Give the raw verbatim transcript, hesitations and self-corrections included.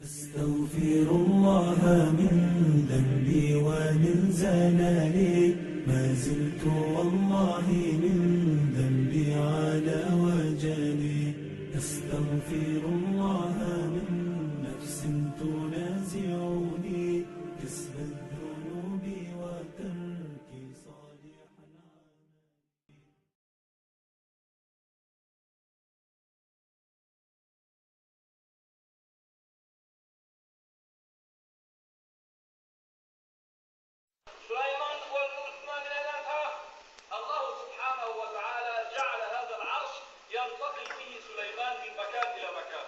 أستغفر الله من ذنبي ومن زللي، ما زلت والله من ذنبي على وجلي. أستغفر الله من نفس تنازعني كسب الذنوب وترك صالح الأعمال. سليمان والملك من الأنهار. الله سبحانه وتعالى جعل هذا العرش ينتقل فيه سليمان من مكان إلى مكان.